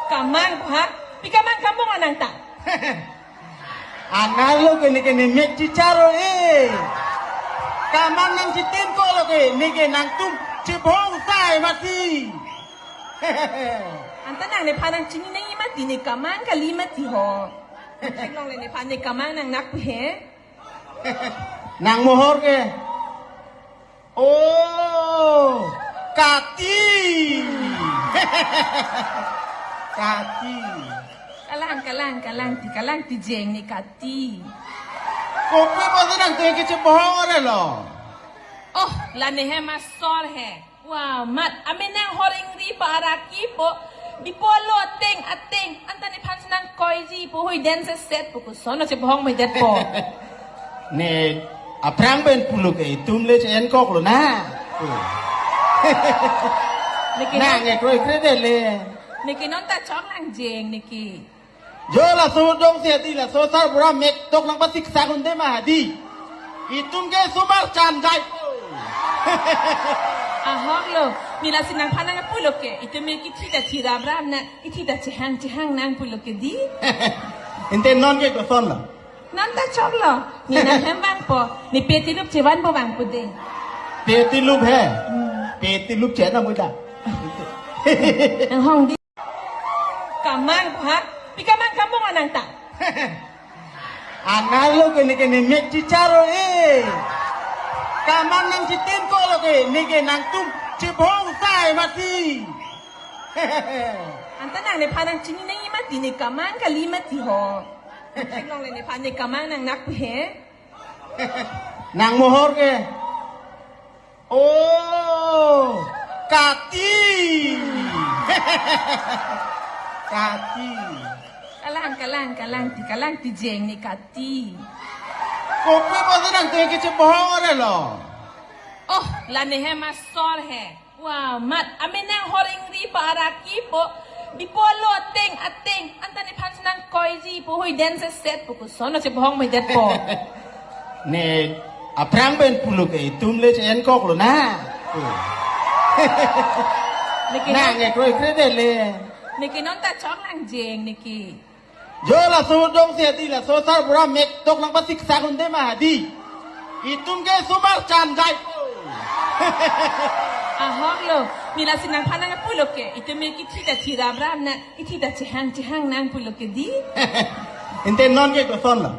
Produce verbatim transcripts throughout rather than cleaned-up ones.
Kamang ha? Pi kamang kamung anang ta? Anarlo ke neke ne mek chicharo e. Kamang nangchitin kolo ke neke nangtum chibong sai mati. Anta nang nephan nangchini nangji mati, ne kamang kali mati ho. Theklongle nephan ne kamang nangnak pu he. Nang mohor ke. Oh, kati. Kati. Kalang, kalang, kalang ti, kalang ti jeng ne kati. Kopi pasi nangtum ke chibong ore lo. Oh, la ne hem asor he. Wah, mat, ame nang horing ri pa araki po. Di polo ateng, ateng. Anta nephan si nangkoiji po, hui den se set po, koson lo chibong mai det po. Ne aphrang pen pulo ke itum le chen kok lo na. Neke nang non, ekroi kre de le. Neke non ta chok lang jeng neke. Jo laso dong si hadi, laso sarbura mek tok nangpasik sakun de ma hadi. Itum ke sumar chan jai. Ahok lo, ne lasi nangphan nangpulo ke. Itum me kithi ta thi ram ram na, kithi ta chehang chehang nangpulo ke di. Ante non ke koson lo. Non ta chok lo, ne nang hem vangpo, ne peti lup chevan po vangpo de. Peti lup he. Hmm. Peti lup che na muda. Nang hong di. Kamang ha? Pi kamang kamung anang ta? Anarlo ke neke ne mek chicharo e. Kamang nangchitin kolo ke neke nangtum chibong sai mati. Anta nang nephan nangchini nangji mati, ne kamang kali mati ho. Theklongle nephan ne kamang nangnak pu he. Nang mohor ke. Oh, kati. Kati. Kalang, kalang, kalang ti, kalang ti jeng ne kati. Kopi pasi nangtum ke chibong ore lo. Oh, la ne hem asor he. Wah, mat, ame nang horing ri pa araki po. Di polo ateng, ateng. Anta nephan si nangkoiji po, hui den se set po, koson lo chibong mai det po. Ne aphrang pen pulo ke itum le chen kok lo na. Neke nang non, ekroi kre de le. Neke non ta chok lang jeng neke. Jo laso dong si hadi, laso sarbura mek tok nangpasik sakun de ma hadi. Itum ke sumar chan jai. Ahok lo, ne lasi nangphan nangpulo ke. Itum me kithi ta thi ram ram na, kithi ta chehang chehang nangpulo ke di. Ante non ke koson lo.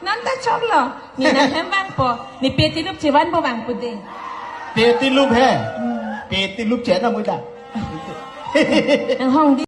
Non ta chok lo, ne nang hem vangpo, ne peti lup chevan po vangpo de. Peti lup he. Hmm. Peti lup che na muda. Nang hong di.